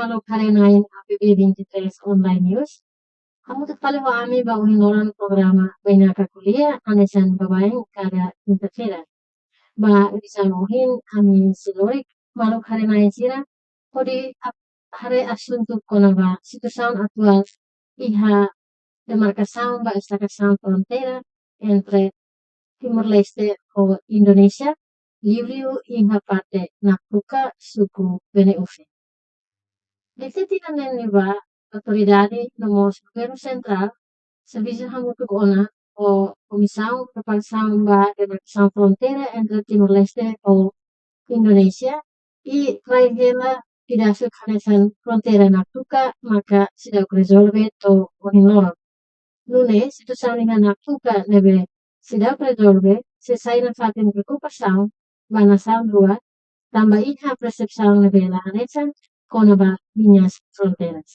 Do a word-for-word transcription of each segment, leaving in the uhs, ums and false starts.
Halo, haree-na'in A P B vinte e três Online News. Hamutuk fali ho ami ba ohin loron programa Bainaka Ko'alia, hanesan baibain kada kinta-feira. Ba edisaun ohin, ami sei lori maluk haree-na'in sira hodi ap-, haree asuntu kona-ba situasaun atuál iha demarkasaun ba estakasaun fronteira entre Timor-Leste ho Indonézia, liuliu iha parte Naktuka, suku Bene Ufe. Iha tinan ne'e ba, autoridade no mós governu sentrál servisu hamutuk ona ho Komisaun Preparasaun ba Demarkasaun Fronteira entre Timor-Leste ho Indonézia, i rai hela pedasuk hanesan fronteira Naktuka maka seidauk rezolve to'o ohin loron. Nune'e, situasaun iha Naktuka ne'ebé seidauk rezolve sei sai nafatin preokupasaun ba nasaun rua, tanba iha persepsaun ne'ebé la hanesan kona-ba liñas fronteiras.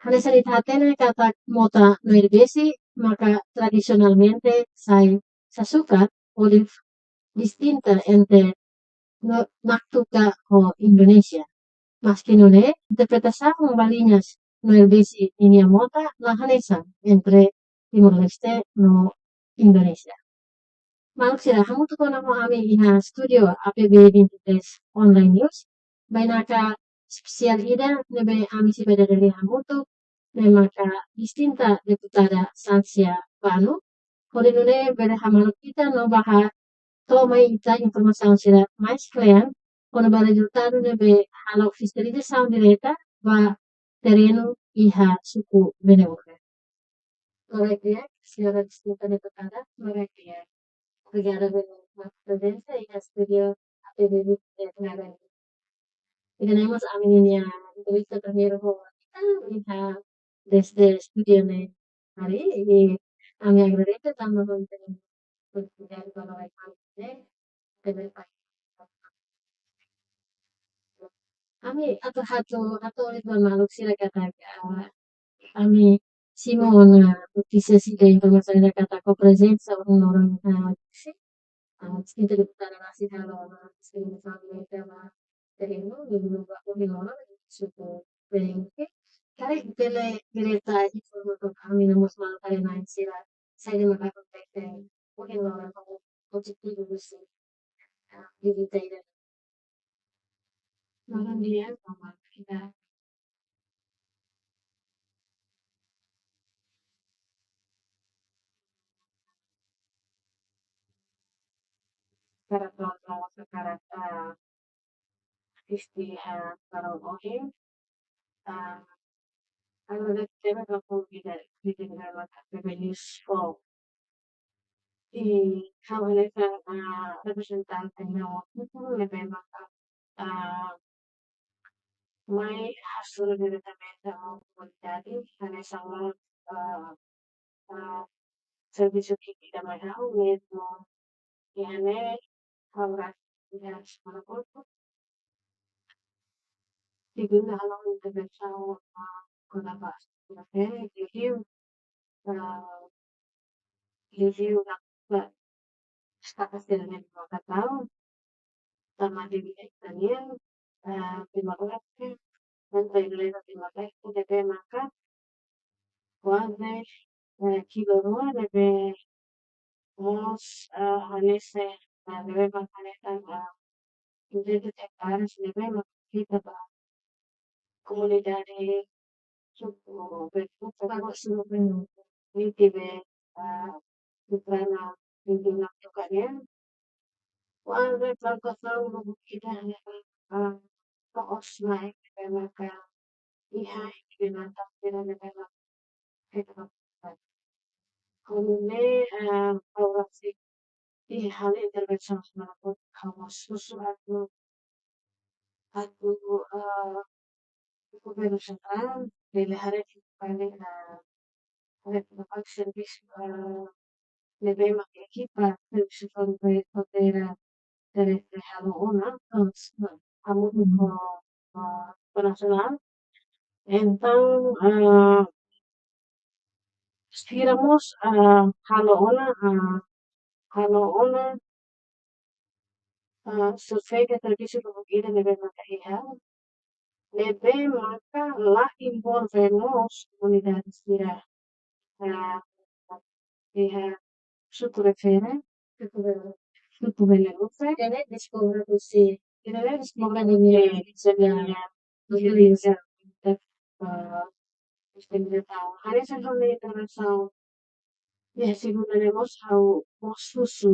Hanesan ita hatene katak mota no air besi maka tradisionalmente sai sasukat hodi distinta entre no, Naktuka ho Indonézia. Maski nune'e, interpretasaun ba liñas no air besi ninia mota la hanesan entre Timor-Leste no Indonézia. Maluk sira, hamutuk ona ho ami iha estúdiu A P B vinte e três Online News, bainaka espesiál ida ne'ebé ami sei bá dada lee hamutuk, ne'e maka distinta deputada Sansia Bano, hodi nune'e bele hamaluk ita no bá hato'o mai ita informasaun sira mais kle'an kona-ba rezultadu ne'ebé halo fiskalizasaun direta ba terrenu iha suku Bene Ufe. Loron di'ak, señora distinta deputada, loron di'ak. Obrigada pela presença iha estúdiu A P B vinte e três. Ida-ne'e mós ami ninia entrevista primeiru ho ita, iha desde estúdiu ne'e harii, i ami agradese tanba ami iha oportunidade para vai falar, né? Ami atu hato'o, hato'o ba maluk sira katak, ah, ami simu ona notísia sira, informasaun sira katak ho prezensa ohin loron, ah, distinta deputada rasik halo ona diskriminasaun direta ba terrenu, liuliu ba ohin loron suku Bene Ufe. Karik bele direta informa ba ami no mós maluk haree-na'in sira, saida maka akontese ohin loron ho objetivu husi, ah, vizita ida. Loron di'ak, selamat kita. Para tonton sekarang, ah, istiha para ohin, ah, anu de tema kapu vida, vida dalam K P B News four. I ha'u hanesan, ah, reprezentante no ne'ebé maka, ah, mai hasoru diretamente ho komunidade, hanesan mós, ah, ah, servisu ki'ik ida mai ha'u mezmu. Iha ne'e ha'u rasik iha semana kotuk. Segunda halo intervensaun, ah, kona-ba asuntu ne'e, liuliu, ah, liuliu Naktuka, estaka sira-ne'e maka tau, tama di Italian, ah, Timor-Leste, dan Timor-Leste, Timor-Leste, ne'ebé maka kuaze, eh, kilo rua ne'ebé mós, eh, hanesan, eh, ne'ebé maka hanesan, eh, duzentos hektares ne'ebé maka afeta ba komunidade suku Bene Ufe, suku Bene Ufe, ne'ebé, eh, di plana di Naktuka nian. Kuaze plantasaun lubuk ida ne'ebé, ah, to'os mai ne'ebé maka iha binatang sira ne'ebé maka. Ha'u ne'e, ah, ha'u rasik iha halo intervensaun semana kotuk, ha'u mós husu atu, atu, ah, governu sentrál bele haree fali, ah, haree fali servisu, ah, ne'ebé maka ekipa servisu fronte-, fronteira terrestre halo ona, terus, ah, hamutuk ho, ah, ho nasionál. Entaun, ah, sira mós, ah, halo ona, ah, halo ona, ah, survei de servisu lubuk ida ne'ebé maka iha ne'ebé maka la envolve mós komunidade sira, ah, iha suku refere, suku be-, suku Bele Lufe. Ida-ne'e deskobre husi, ida-ne'e deskobre husi, eh, sebenarnya, husi, eh, husi, eh, hanesan ha'u-nia intervensaun iha segunda ne'e mós ha'u mós husu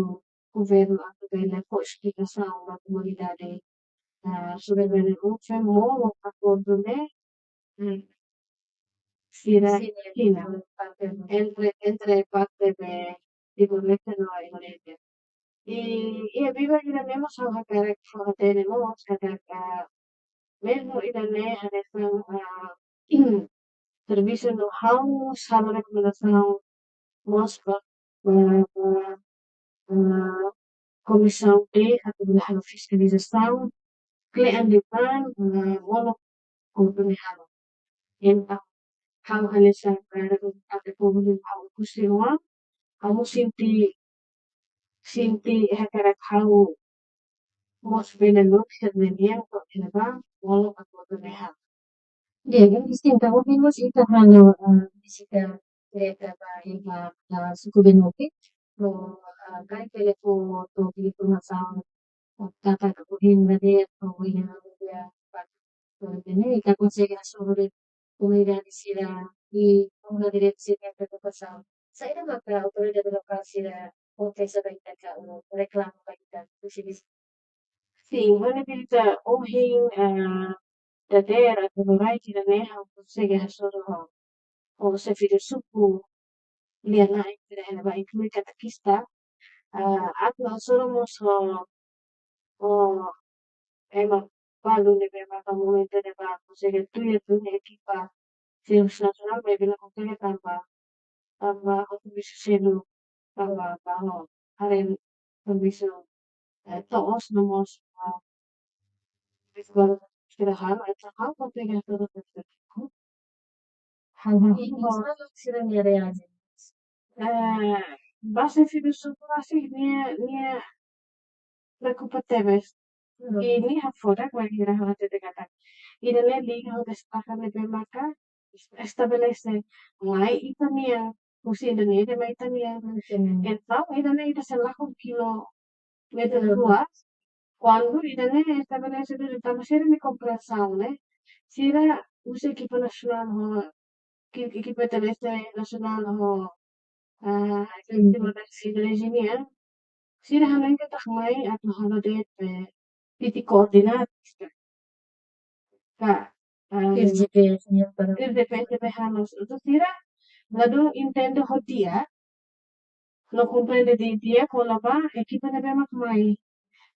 governu atu bele fó esplikasaun ba komunidade, ah, suku Bele Lufe molok akordu ne'e, hmm, sira, sira, hina, parte, entre, entre parte be Timor-Leste no Indonézia. I, i biban ida-ne'e mós ha'u hakarak fó hatene mós katak, ah, mezmu ida-ne'e hanesan, ah, servisu no ha'u halo rekomendasaun mós ba, ba, ba, ba Komisaun B atu bele halo fiskalizasaun kle'an liután, ah, molok akordu ne'e halo. Entaun, ha'u hanesan, eh, ate povu ha'u husi oan, ha'u sente, sente hakarak ha'u mós bele lori sira-nia lian to'o iha ne'ebá, molok akordu ne'e halo. Ya, yang distinta, ohin mós ita halo, eh, vizita direta ba iha, eh, suku Benoke, no, eh, karik bele fó to'o informasaun, eh, katak ohin dadeer, to'o iha media, ita konsege hasoru de'it komunidade sira i komunidade sira-nia preokupasaun. Saida maka autoridade lokál sira konfesa ba ita ka reklama ba ita husi vizita? Sin, ha'u-nia vizita ohin, ah, dadeer atu loraik ida-ne'e ha'u konsege hasoru ho, ho xefe de suku lia-na'in sira iha ne'ebá, inklui katekista, ah, atu hasoru mós ho, ho ema balu ne'ebé maka momentu ne'ebá konsege tuir atu iha ekipa servisu nasionál, maibé la konsege tanba, tanba servisu seluk, tanba, tanba haree servisu, eh, to'os no mós, ah, servisu balu sira halo, entaun ha'u konsege hasoru ho ekipa. Hal-hal. I, i sira, sira-nia reasaun? Eh, ba xefe de suku rasik nia, nia preokupa tebes. Hmm. I nia hakfodak bainhira ha'u hatete katak ida-ne'e liga ho destaka ne'ebé maka estabelese mai ita-nian, husi Indonézia mai ita-nian. Hmm. Entaun, ida-ne'e ita sei lakon kilómetru, hmm, rua, kuandu ida-ne'e estabelese duni, tanba sira-nia komprensaun ne'e, sira husi ekipa nasionál ho, ki-, ekipa T L C nasionál ho, ah, hmm, ekipa Timor-Leste nian, sira hanoin katak mai atu halo de'it, eh, titik koordinátorska. Ka, ah, R D P S nian para R D P S ne'ebé halo. Entaun sira ladún entende ho di'ak, no komprende didi'ak kona-ba ekipa ne'ebé mak mai.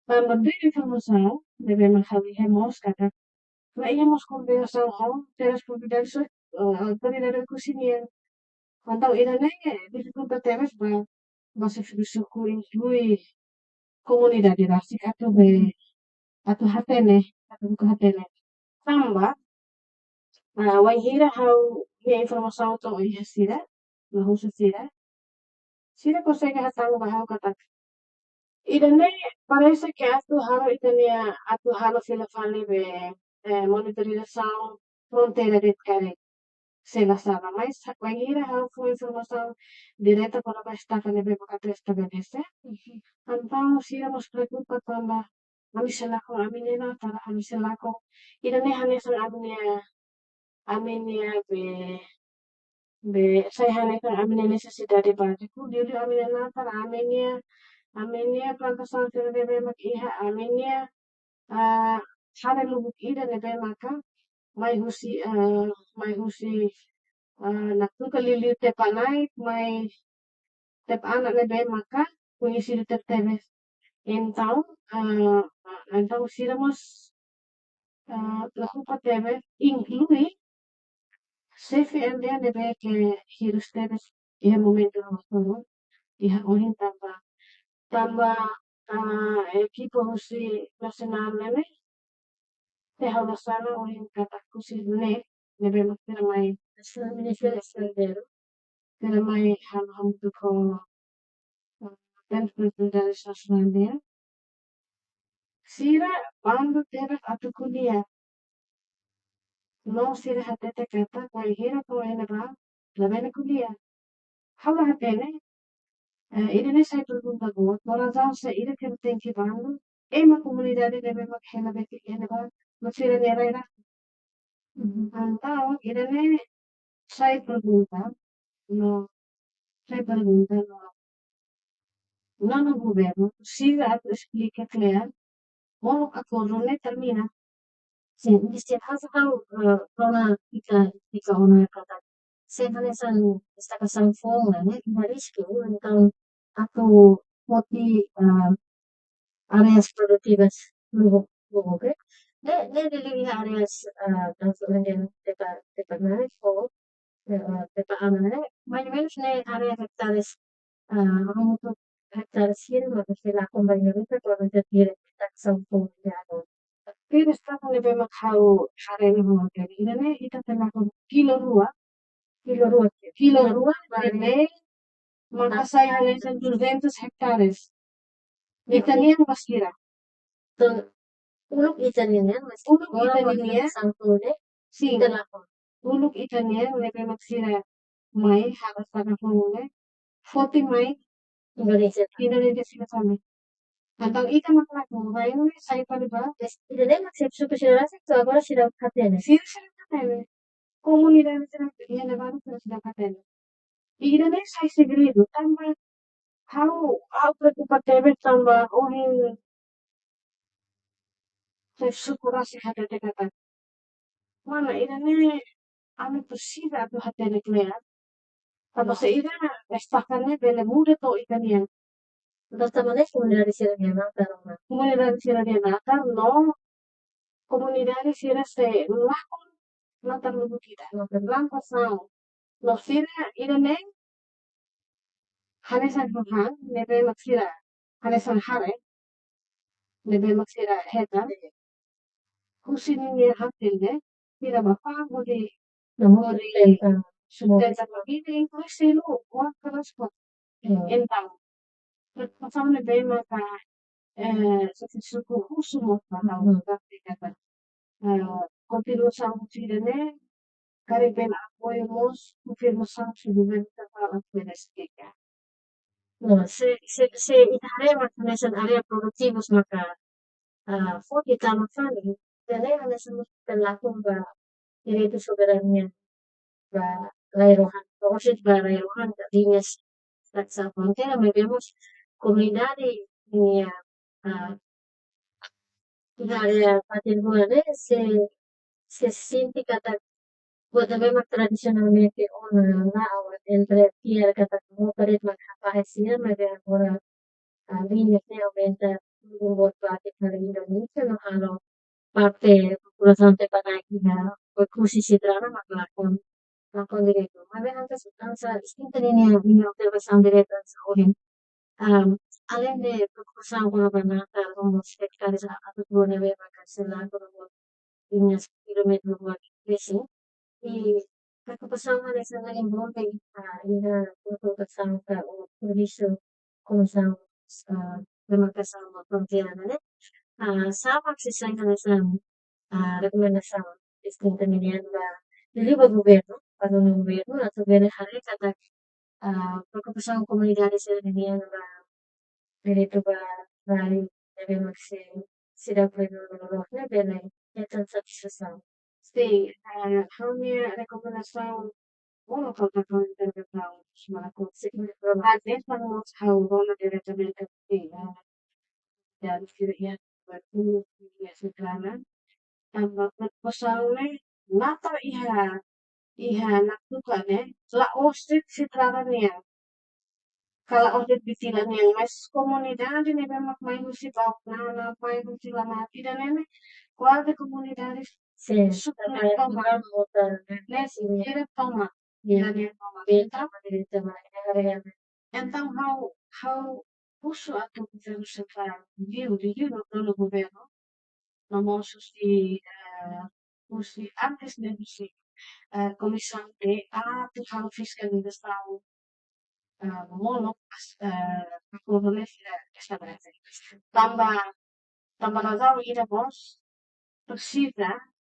Tanba tuir informasaun ne'ebé mak ha'u iha mós katak la iha mós konversasaun ho terus propriedade so, eh, autoridade husi nian. Entaun ida-ne'e difikulta tebes ba, ba xefe de suku inklui komunidade rasik atu be, atu hatene, atu buka hatene. Tanba, ah, wainhira ha'u iha informasaun to'o iha sira, no husu sira, sira konsege hatán ba ha'u katak ida-ne'e parese ke atu halo ita-nia, atu halo fila fali be, eh, monitorizasaun fronteira de'it karik sei la sala, mas wainhira ha'u fó informasaun direta kona-ba estaka ne'ebé mak atu estabelese. Mhm. Entaun sira mós preokupa tanba ami sei lakon ami-nia natar, ami sei lakon. Ida-ne'e hanesan ami-nia, ami-nia be, be sai hanesan ami-nia nesesidade báziku, liuliu ami-nia natar, ami-nia, ami-nia plantasaun sira ne'ebé mak iha, ami-nia, ah, hare lubuk ida ne'ebé maka mai husi, ah, mai husi, ah, Naktuka, liuliu Tep-Anak, mai Tep-Anak ne'ebé maka koñesidu tebetebes. Entaun, ah, entaun sira mós, ah, preokupa tebes, inklui xefe aldeia ne'ebé ke hirus tebes iha momentu hasoru, iha ohin tanba, tanba, ah, ekipa husi nasionál ne'e, se ha'u la sala ohin katak husi ne'e, ne'ebé mak sira mai, Ministériu Estranjeiru, sira mai halo hamutuk ho, ah, Centro de Solidariedade Nasionál nian. Sira bandu tebes atu ko'alia. no sira hatete katak bainhira to'o iha ne'ebá labele ko'alia. Ha'u la hatene, eh, ida-ne'e sai pergunta boot, no razaun saida mak tenke bandu, ema komunidade ne'ebé mak hela betik iha ne'ebá, no sira-nia rai-rahun. Entaun, ida-ne'e sai pergunta, no, sai pergunta, no, no, no governu, sira atu esplika kle'an, molok akordu ne'e termina. Sin, di sini hasa ha'u, eh, rona ita, ita ona katak. Se hanesan destakasaun foun ne'e, iha risku, entaun atu foti, eh, áreas produtivas lubuk, lubuk, eh. Ne'e, ne'e liuliu iha áreas, eh, tantu dengan depa, depa nai, fo, eh, depa ana, eh. Mais ou menus ne'e área hektares, eh, hamutuk hektares sira, maka sira akompaña de'it, para jadi destakasaun foun ne'e. Pero estava ne'ebé mak ha'u haree no hotel. Ida-ne'e ita tela ho kilo rua. Kilo rua. Kilo rua, ne'ebé maka sai hanesan duzentos hektares. Ita-nian ba sira. Entaun, uluk ita-nian, mas uluk ita-nian, sangkul de, sin, ita lakon. Uluk ita-nian, ne'ebé mak sira mai, harus pada hulu, foti mai Indonézia. Indonézia sira fali. Entaun ita mak lakon, mai no sai fali ba. Mas ida-ne'e mak se suku sira rasik, to'o agora sira hatene. Sira, sira hatene. Komunidade sira iha ne'ebá sira, sira hatene. Ida-ne'e sai segredu, tanba ha'u, ha'u preokupa tebes tanba ohin xefe suku rasik hatete katak, mana, ida-ne'e ami presiza atu hatene kle'an. Tanba se ida estaka ne'e bele muda to'o ita-nian. Entaun tanba ne'e komunidade sira-nia natar ona. Komunidade sira-nia natar, no komunidade sira sei lakon natar lubuk ida, no plantasaun. No sira ida-ne'e hanesan hahán, ne'ebé mak sira, hanesan haree, ne'ebé mak sira hetan. Husi ninia hasil ne'e, sira bá fa'an hodi, no hodi sustenta, sustenta família, inklui selu, wan kelas kuat. Hmm. Entaun, preokupasaun ne'ebé maka, eh, xefe suku husu mós ba ha'u, hmm, katak, eh, kontinuasaun sira-ne'e, karik bele apoiu mós konfirmasaun husi governu federal atu bele esplika. No, se, se, se ita haree mak hanesan área produtivus maka, ah, foti tama fali, ida-ne'e hanesan mós pelaku ba direitu soberania ba rai-rohan, maksud ba rai-rohan ka liñas destakasaun foun ne'e, maibé mós komunidade nia, ah, iha área fatin rua ne'e sei, sei sente katak buat ne'ebé mak tradisionalmente ona la'o entre tiar katak moka de'it mak hafahe sira, maibé agora, ah, liñas ne'e aumenta buat barak iha Indonézia, no halo parte populasaun Tepanai iha Oekusi sira mak lakon, lakon direitu. Maibé antes, antes distinta ninia, ninia observasaun direta hanesan ohin. Am, alende preokupasaun kona-ba natar, no mós hektares a, atu tuan ne'ebé maka sei lakon, no mós liñas kilómetru buat fishing. I preokupasaun hanesan envolve, ah, iha preokupasaun ka o servisu Komisaun, ah, Demarkasaun ba Fronteira ne'e. Ah, sá mak sei sai hanesan, ah, rekomendasaun distinta ninian ba, liuliu ba governu, ba nonu governu, atu bele haree katak, ah, preokupasaun komunidade sira-nian ba direitu ba rai, ne'ebé mak sei, seidauk bele loroloron, ne'e bele hetan satisfasaun. Sin, ah, ha'u-nia rekomendasaun, bom, kau tak kau interpretasaun, semana kau, sin, às vezes, para mós ha'u rona diretamente, sin, ah, dari sira iha, bertemu, iha sederhana, tanba preokupasaun ne'e, natar iha, iha Naktuka ne'e, la'ós de'it sira nian. Ka la'ós de'it Bitila nian, mas komunidade ne'ebé mak mai husi Bauk Nana, mai husi Lamati, ida-ne'e ne'e, kuaze komunidade, sin, suku, tanba tomak, morar motor, ne'e, sin, sira tomak, ya, sira-nia tomak. Beta, entaun, beta, ya, ya. Entaun ha'u, ha'u husu atu governu sentrál, liu, liu, liu no nonu governu, no mós husi, eh, husi antes ne'e husi, eh, Komisaun D A atu halo fiskalizasaun, eh, molok, as-, eh, akordu ne'e sira estabelese. Tanba, tanba razaun ida mós presiza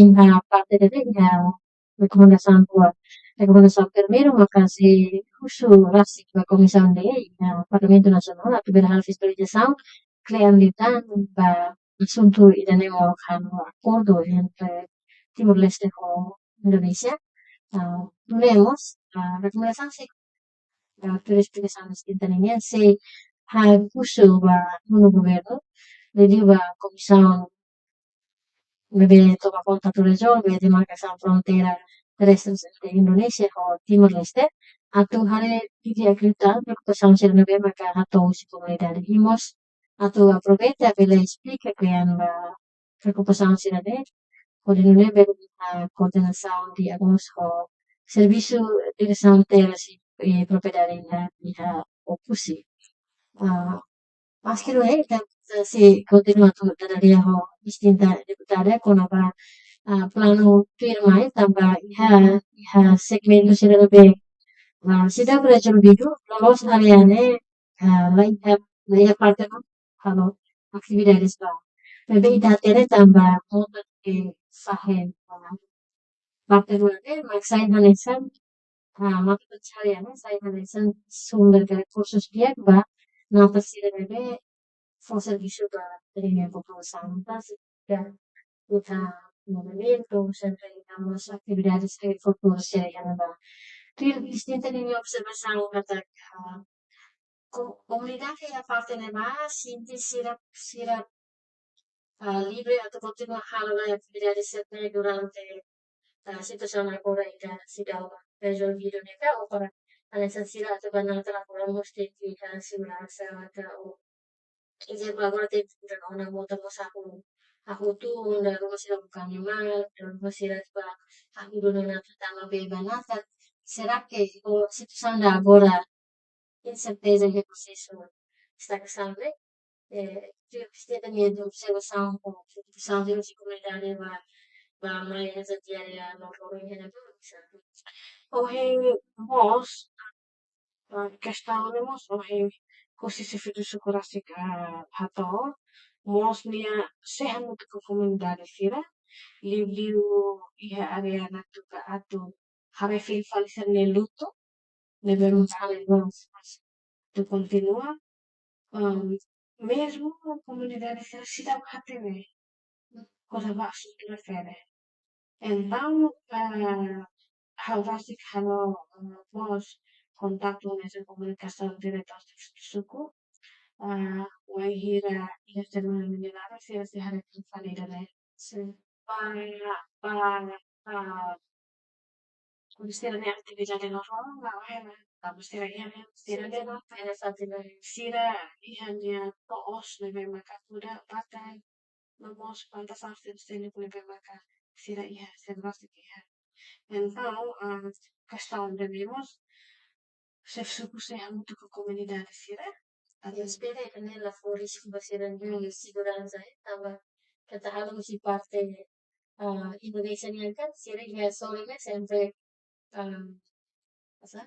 iha parte ida-ne'e iha rekomendasaun rua. Rekomendasaun primeiru maka sei husu rasik ba Komisaun D iha Parlamentu Nasionál atu bele halo fiskalizasaun kle'an liután ba asuntu ida-ne'e molok halo akordu entre Timor-Leste ho Indonézia. Ah, nune'e mós, ah, rekomendasaun sei, ah, tuir esplikasaun distinta nian sei hahú husu ba nonu governu, liuliu ba komisaun ne'ebé toma konta atu rezolve demarkasaun fronteira terrestre entre Indonézia ho Timor-Leste, atu haree didi'ak liután preokupasaun sira ne'ebé maka hato'o husi komunidade. I mós atu aproveita bele esplika kle'an ba preokupasaun sira-ne'e, hodi nune'e bele iha koordenasaun di'ak mós ho servisu diresaun terras i, eh, propriedade iha, iha Oekusi. Ah, maski nune'e, ita sei kontinua atu dada lia ho distinta deputada kona-ba, ah, planu tuirmai tanba iha, iha segmentu sira ne'ebé, ah, seidauk rezolvidu, loloos área ne'e, ah, la iha, la iha parte no halo atividades ba. Maibé ita hatene tanba mota ke fahen, ah, parte rua ne'e mak sai hanesan, ah, mata pencaharian ne'e sai hanesan sumber de rekursus di'ak ba natar sira ne'ebé fó servisu ba ita-nia populasaun. Entaun, se ita, ita movimentu, sempre iha mós atividades agrikultura sira iha ne'ebá. Tuir distinta ninia observasaun katak, ah, ko-, komunidade iha parte ne'ebá sente sira, sira, ah, livre atu kontinua halo lai atividade sira-ne'e durante, ah, situasaun agora ida seidauk rezolvidu ne'e ka, ou para hanesan sira atu ba natar agora mós tenke iha seguransa ka, ou ezemplu agora tenke kuda ona mota mós hahú, hahú tun, dala ruma sira buka animál, dala ruma sira atu ba hahú duni ona atu tama bee ba natar. Será que ho situasaun ida agora inserteza iha prosesu estagnasaun ne'e, eh, tuir distinta ninia observasaun ho preokupasaun husi komunidade ba, ba mai hanesan diarreia no loro iha ne'ebá, misalnya. Ohin mós, ah, kestaun ne'e mós ohin husi Xefe Suku rasik, ah, hato'o, mós nia sei hamutuk ho komunidade sira, liuliu iha área Natuca atu haree fila fali sira-nia lutu, ne'ebé mós halo atu kontinua, em, mezmu komunidade sira seidauk hatene kona-ba asuntu refere. Entaun, eh, ha'u rasik halo, eh, mós kontaktu hanesan komunikasaun direta ho Xefe Suku, eh, wainhira iha semana nia laran sira sei haree fila fali ida-ne'e. Sin. Ba, ba, ba, sira-nia atividade normal, la, eh, la, tanba sira iha ne'e, sira, sira ne'e, la, eh, sira iha nia to'os ne'ebé maka kuda, batai, no mós plantasaun seluk-seluk ne'ebé maka sira iha, sira rasik iha. Entaun, ah, kestaun ida-ne'e mós, Xefe Suku sei hamutuk ho komunidade sira. Atu espera ida-ne'e la fó risku ba sira-nia seguransa, eh, tanba ita halo husi parte, ah, Indonézia nian kan, sira iha sorin ne'e sempre, ah, apa,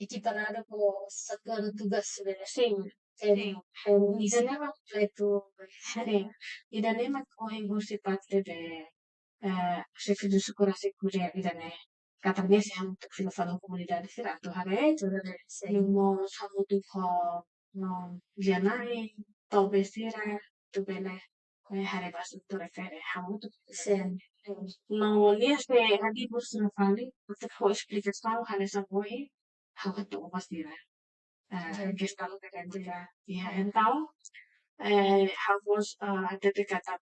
ekiparadu ho satuan tugas sebenarnya. Sin, eh, sin. Eh, misi ne'e mak itu. Sin. Ida-ne'e mak ohin husi parte de, eh, Xefe Suku rasik ko'alia ida-ne'e. Katak nia sei hamutuk fila fali ho komunidade sira atu haree. Atu haree, sin. No mós hamutuk ho, no, lia-na'in, tobe sira, atu bele eh, haree ba atu refere hamutuk. Sin. No nia sei hadi'a buat sira fali, atu fó esplikasaun hanesan ohin ha'u hato'o ba sira. Eh, kestaun identidade. Ya, entaun, eh, ha'u mós, eh, hatete katak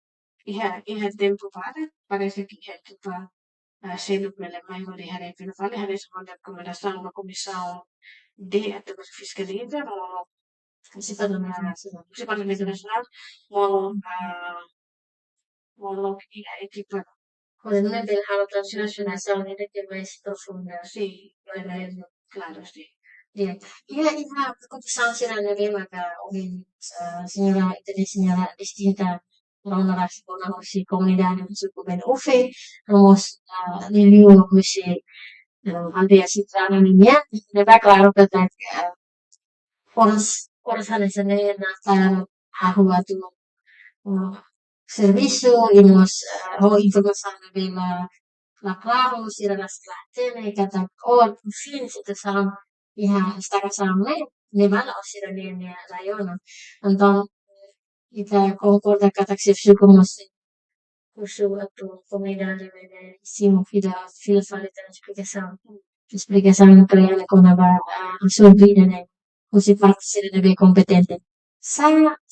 iha, iha tempu badak, parese ke iha ekipa, eh, seluk bele mai hodi haree fila fali, haree hanesan rekomendasaun ba Komisaun D atu fiskaliza, no Husi Parlamentu Nasionál. Husi Parlamentu Nasionál, no, ah, no iha ekipa. Hodi nune'e bele halo transformasaun ida ke mais profunda. Sin, klaru, klaru, sin. Ya. Iha, iha preokupasaun sira ne'ebé maka ohin, ah, señora, ita-nia señora Distinta rona rasik ona husi komunidade husi suku Bene-Ufe, no mós, ah, liuliu husi, ah, aldeia Citrana nian, ne'ebé klaru katak, ah, oras, oras hanesan ne'e natar hahú atu, ah, servisu, i mós, ah, ho informasaun ne'ebé la, la klaru, sira la, la hatene katak, oh, fin, situasaun iha estaka sira ne'e, ne'ebá la'ós sira-nia, nia rai ona. Entaun, ita konkorda katak xefe suku mós husu atu komunidade bele simu fila, fila fali tan esplikasaun. Esplikasaun kle'an kona-ba, ah, asuntu ida-ne'e husi parte sira ne'ebé kompetente. Sa,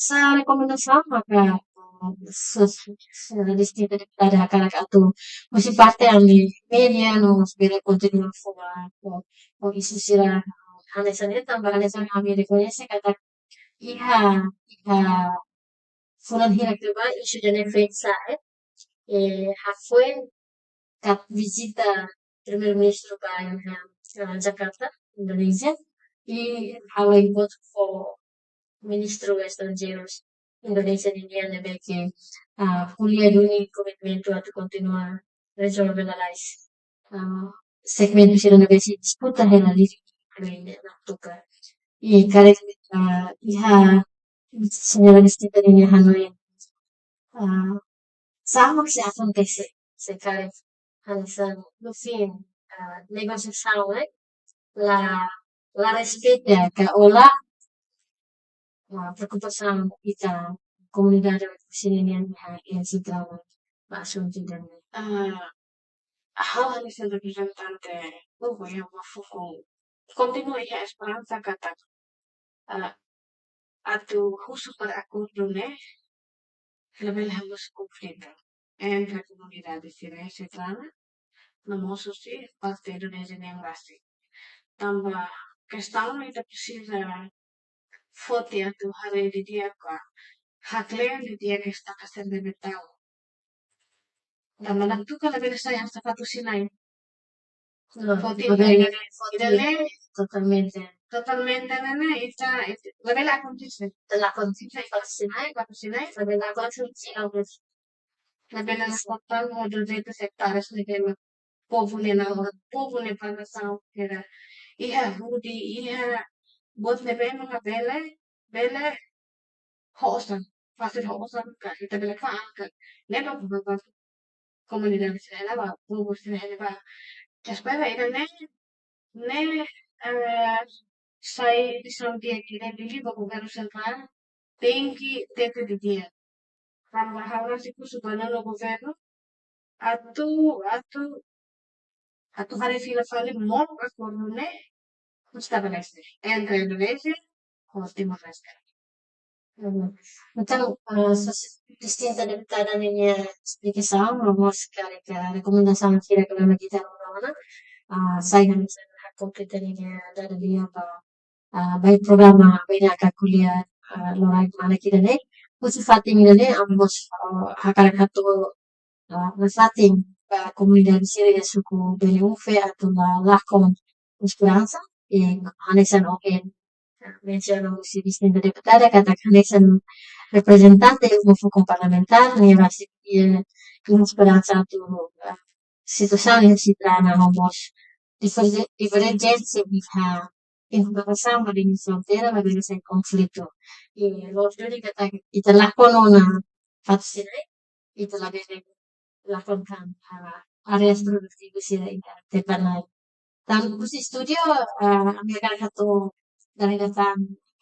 sa rekomendasaun maka, ah, se, se, señora Distinta deputada hakarak atu husi parte ami média no mós bele kontinua fó, fó, fó isu sira hanesan ne'e tanba hanesan ami rekoñese katak iha, iha fulan hirak ne'ebá isu ida-ne'e foin sa'e, eh, hafoin katak vizita Primeiru-Ministru ba iha, ah, Jakarta, Indonézia, i halo enkontru ho Ministru Estranjeirus Indonézia ninian ne'ebé ke, ah, ko'alia duni komitmentu atu kontinua rezolve lalais, ah, segmentu sira ne'ebé sei disputa hela liuliu iha Naktuka. I karik, ah, iha señora Distinta ninia hanoin, ah, saida mak sei akontese se karik hanesan no fin, ah, negosiasaun, eh, la, la respeita ka ola, ah, preokupasaun ita komunidade sira-nian iha, iha Citrana ba asuntu ida-ne'e. Ah, ha'u hanesan reprezentante povu iha Mafoco kontinua iha esperansa katak, ah, atu husu para akordu ne'e labele hamosu konflitu entre komunidade sira iha Citrana no mós husi parte Indonézia nian rasik. Tanba kestaun ita presiza foti atu haree didi'ak ka haklean didi'ak estaka sira ne'ebé tau. Tanba Naktuka labele sai hanesan Fatuk Sinai. No, foti labele, ida-ne'e, foti ida-ne'e totalmente. Totalmente ne'e, ita, ita, labele akontese. Labele akontese, Fatuk Sinai, Fatuk Sinai, labele akontese, labele, labele total ho duzentos hectares ne'ebé mak povu nia naran, povu nia plantasaun sira. Iha hudi, iha buat ne'ebé mak bele, bele ho osan, fasil ho osan ka, ita bele fa'an ka. Ne'ebé mak ba komunidade sira hela ba, povu sira hela ba. Espera ida-ne'e, ne'e, eh, sai de'it sira ne'ebé liuliu ba governu sentrál, tenke hatete didi'ak. Tanba ha'u rasik husu ba nonu governu, atu, atu, atu haree fila fali molok akordu ne'e estabelese entre Indonézia ho Timor-Leste. Mhm. Entaun, ah, sosiedade Distinta deputada ninia esplikasaun, no mós karik rekomendasaun sira ke lama kita rona, ah, sai hanesan ha'u kompleta ninia dada lia ba, ah, ba iha programa, ba iha ita ko'alia, ah, loraik malam ida-ne'e. Husi fatin ida-ne'e, ami mós, ah, hakarak hato'o, ah, nafatin ba komunidade sira iha suku Bene-Ufe atu la lakon esperansa, i hanesan ohin mensiona husi Distinta deputada katak hanesan reprezentante iha uma fukun parlamentár, nia rasik iha, iha esperansa atu, ah, situasaun iha Citrana no mós diverje-, diverjénsia iha, iha relasaun ba liña fronteira labele sai konflitu. I loos duni katak ita lakon ona Fatuk Sinai, ita labele lakon tan, ah, área produtivu sira iha Tepanai. Tan husi estúdiu, ah, ami hakarak hato'o dada lia tan,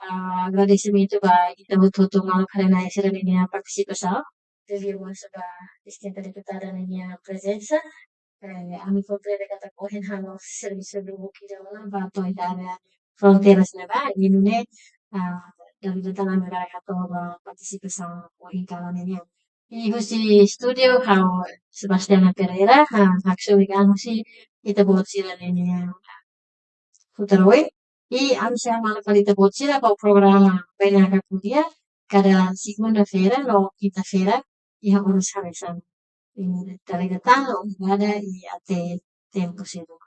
ah, agradesimentu ba ita hotu-hotu maluk haree-na'in sira-ninia partisipasaun. Jadi, mós ba distinta deputada ninia prezensa, eh, ami komprende katak ohin halo servisu dubuk ida ona ba to'o iha área fronteiras ne'ebá, i nune'e, ah, dala ida tan ami hato'o ba partisipasaun ohin kalan nian. I husi estúdiu ha'u Sebastiana Pereira, ah, haksolok an husi ita-boot sira ninia futar oin. I ami sei hamaluk fali ita-boot sira ho programa Bainaka Ko'alia kada segunda-feira no kinta-feira iha oras hanesan ne'e. I dala ida tan obrigada i até tempu seluk.